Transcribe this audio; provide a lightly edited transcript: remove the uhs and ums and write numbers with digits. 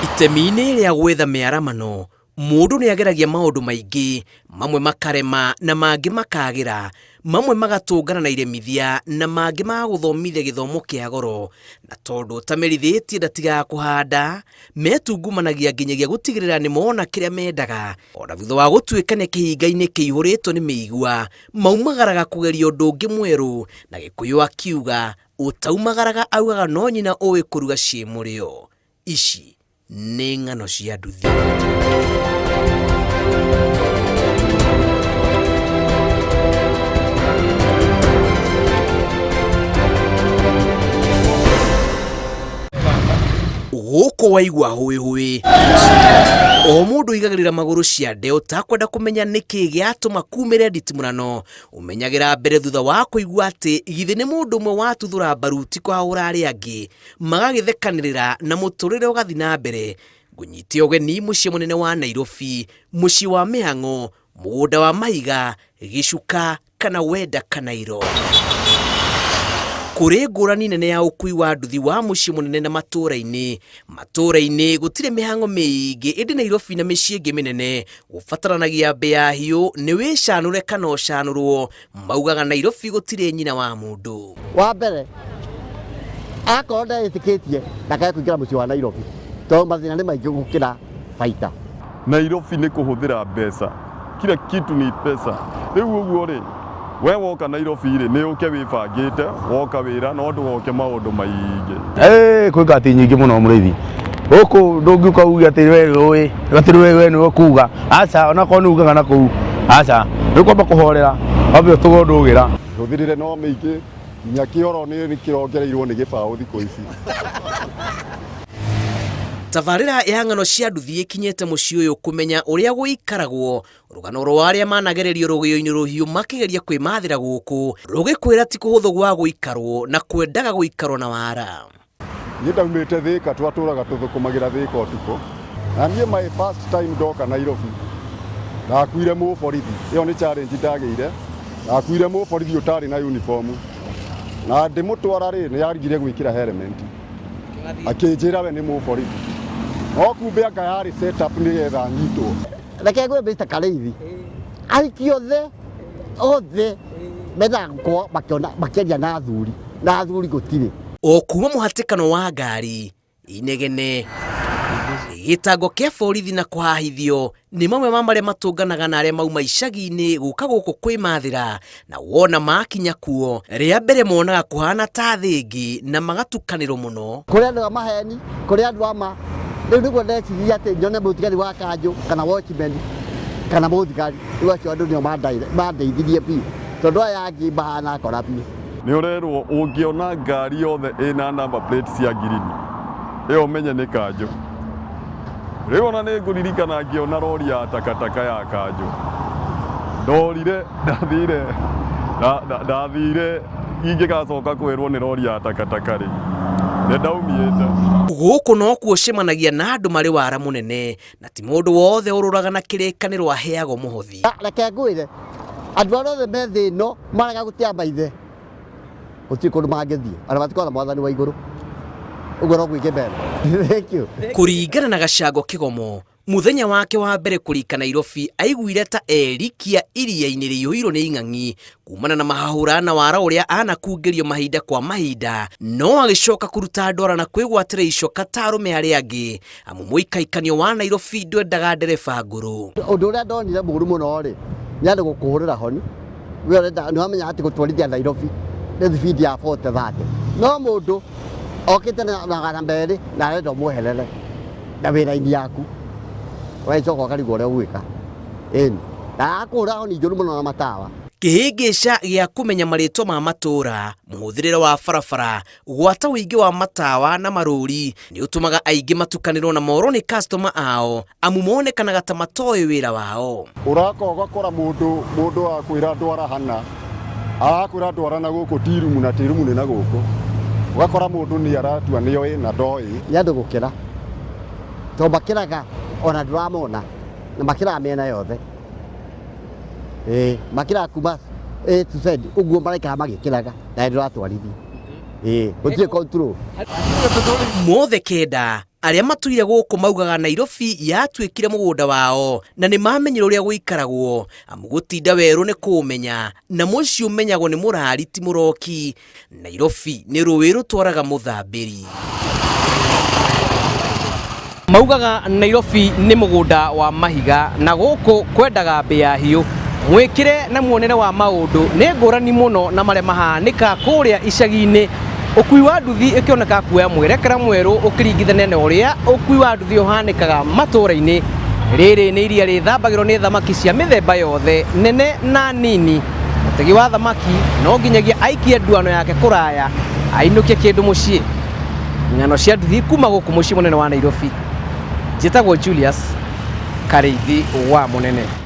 Itemi-inĩ rĩa gwetha mĩaramano, mũndũ nĩ ageragia maũndũ maingĩ, mamwe makarema na mangĩ makagĩra, mamwe magatũngana na iremithia na mangĩ magagũthomithia gĩthomo kĩa goro, na tondũ ũtamerithĩtie ndatigaga kũhanda, metungumanagia nginyagia gũtigĩrĩra nĩ mona kĩrĩa mendaga, ona thutha wa gũtuĩkania kĩhinga-inĩ kĩihũrĩtwo nĩ mĩigua, maumagaraga kũgeria ũndũ ũngĩ mwerũ, na Gĩkũyũ akiuga Ũtaumagaraga augaga no nyina ũĩ kũruga ciĩ mũrĩo. Ici nĩ ng'ano cia nduthi. Gũkũ waigua hũĩhũĩ o mũndũ aigagĩrĩra magũrũ ciande ũtakwenda kũmenya nĩkĩ gĩatũma kumĩre nditimũrano. Ũmenyagĩra mbere thutha wa kũigua atĩ githĩ nĩ mũndũ ũmwe watuthũra mbaruti kũhahũra arĩa angĩ, magagĩthekanĩrĩra na mũtũrĩre ũgathiĩ na mbere. Ngũnyite ũgeni mũciĩ mũnene wa Nairobi, mũciĩ wa mĩhang'o, mũgũnda wa mahiga, gĩcuka kana wenda kana iro. Kũrĩ ngũrani nene ya ũkui wa nduthi wa mũciĩ mũnene na matũũra-inĩ. Matũũra-inĩ gũtirĩ mĩhang'o mĩingĩ ĩndĩ Nairobi na mĩciĩ ĩngĩ mĩnene Gũbataranagia mbĩa hiũ nĩ wĩcanũre kana ũcanũrwo. Maugaga Nairobi gũtirĩ nyina wa mũndũ. Wa mbere akorwo ndeĩtĩkĩtie ndakae kũingĩra mũciĩ wa Nairobi tondũ mathĩna nĩ maingĩ gũkĩra baita. Nairobi nĩ kũhũthĩra mbeca, kila kitu ni pesa. Rĩu ũguo rĩ, We woka Nairobi rĩ, nĩ ũke wĩbangĩte, woka wĩra no ndũgoke maũndũ maingĩ. Eh, kwĩ ngati nyingĩ mũno mũrĩithi gũkũ ndũngiũka uge atĩ we ũĩ atĩ we we nĩwe kuga aca onakorwo nĩ ugaga na kũu aca nĩ kwamba kũhorera wambe ũtũge ũndũgĩra. Mĩhũthĩrĩre no mĩingĩ nginya kĩoro nĩ kĩrongereirwo nĩ gĩbaũ thikũ ici. Tabarĩra ya ng'ano cia nduthi ĩkinyĩte mũciĩ ũyũ kũmenya ũrĩa gũikaragwo. Rũgano rwa arĩa managererio rũgĩo-inĩ rũhiũ makĩgeria kwĩmathĩra gũkũ rũgĩkwĩra ti kũhũthũ gwa gũikarwo na kwendaga gũikarwo na wara. Niĩ ndaumĩte Thĩka, twatũraga tũthũkũmagĩra Thĩka ũtukũ. Na niĩ my first time ndoka Nairobi, ndakuire mũborithi. Ĩyo nĩ challenge ndagĩire. Ndakuire mũborithi ũtarĩ na uniform. Na ndĩmũtwara rĩ, nĩ arigire gwĩkĩra helmet. Akĩnjĩra we nĩ mũborithi. No kumbe anga yarĩ set up nĩgetha nyitwo. Reke ngwĩre Mr. Karĩithi, ahiki othe othe mendaga gũkorwo makĩona makĩaria na athuri na athuri gũtirĩ. O kuma mũhatĩkano wa ngari, inegene, gĩtango kĩa borithi na kũhahithio nĩ mamwe ma marĩa matũnganaga na arĩa mauma icagi-inĩ gũka gũkũ kwĩmathĩra, na wona makinya kuo rĩa mbere monaga kũhana ta thĩ ĩngĩ na magatukanĩrwo mũno. Kũrĩ andũ a maheni, kũrĩ andũ a ma. Rĩu nĩguo ndeciria atĩ nyone mũthigari wa kanjũ kana watchman kana mũthigari, rĩu acio andũ nĩo mandeithirie biũ tondũ aya angĩ mahana akora biũ. Nĩ ũrerwo ũngĩona ngari yothe ĩna number plate cia ngirini, ĩyo ũmenye nĩ kanjũ. Rĩu ona nĩ ngũririkana ngĩona rori ya takataka ya kanjũ, ndorire ndathire ndathire ingĩgacoka kwĩrwo nĩ rori ya takataka rĩ, nĩ ndaumĩte. Gũkũ nokuo ũcemanagia na andũ marĩ wara mũnene, na ti mũndũ wothe ũrũraga na kĩrĩkanĩro aheagwo mũhothi. Reke ngwĩre, andũ arĩa othe me thĩ ĩno marega gũtĩa maithe, gũtirĩ kũndũ mangĩthiĩ, ona matikoragwo na mwathani wa igũrũ. Ũguo noguo ingĩmera. Thank you. Kũringana na Gacango Kĩgomo, Mũthenya wake wa mbere kũrika Nairobi aiguire ta erikia iria-inĩ rĩiyũirwo nĩ ing'ang'i kumana na mahahũra na wara ũrĩa anakungĩrio mahinda kwa mahinda, no agĩcoka kũruta ndwara na kwĩgwatĩra icoka ta arũme arĩa angĩ, amu mũikaikanio wa Nairobi ndwendaga ndereba ngũrũ. Ũndũ ũrĩa ndonire mũru mũno rĩ, nĩ andũ gũkũhũrĩra honi, we ũrenda nĩ wamenya atĩ gũtwarithia Nairobi nĩ thibindi ya 40 30, no mũndũ okĩte na 200 na arenda ũmweherere na wĩra-inĩ yaku, ũgagĩcoka ũkarigwo ũrĩa ũgwĩka, ĩni na akũhũra honi njũru mũno na matawa. Kĩhĩngĩca gĩa kũmenya marĩtwa ma matũũra, mũhũthĩrĩre wa barabara, gwata ũingĩ wa matawa na marũri nĩ ũtũmaga aingĩ matukanĩrwo na morwo nĩ customer ao amu monekanaga ta matoĩ wĩra wao. Ũraka ũgakora mũndũ mũndũ akwĩra ndwara hana arakwĩra ndwara na gũkũ ti rumu na ti rumu nĩ na gũkũ ũgakora mũndũ nĩ aratua nĩoĩ na ndoĩ. Nĩ andũ gũkĩra tondũ makĩraga ona ndũramona na makĩraga mĩena yothe. Ĩĩ makĩraga kuma A to Z ũguo maraikara magĩkĩraga na ndũratwarithia. Ĩĩ gũtirĩ control. Mothe kenda. Arĩa matũire gũkũ maugaga Nairobi yatuĩkire mũgũnda wao na nĩ mamenyire ũrĩa gũikaragwo, amu gũtinda werũ nĩ kũũmenya na mũciĩ ũmenyagwo nĩ mũrari ti mũroki. Nairobi nĩ rũĩ rũtwaraga mũthambĩri. Maugaga Nairobi nĩ mũgũnda wa mahiga na gũkũ kwendaga mbĩa hiũ. Mwĩkĩre na muonere wa maũndũ nĩ ngũrani mũno na marĩa mahanĩkaga kũrĩa icagi-inĩ. Ũkui wa nduthi ĩkĩoneka kuoya mwerekera mwerũ ũkĩringithania na ũrĩa ũkui wa nduthi ũhanĩkaga matũũra-inĩ. Rĩrĩ nĩ iria rĩthambagĩrwo nĩ thamaki cia mĩthemba yothe nene na nini. Mũtegi wa thamaki no nginyagia aikie nduano yake kũraya ainũkie kĩndũ mũciĩ. Ng'ano cia nduthi kuma gũkũ mũciĩ mũnene wa Nairobi. Njĩtagwo Julius Karĩithi wa Mũnene.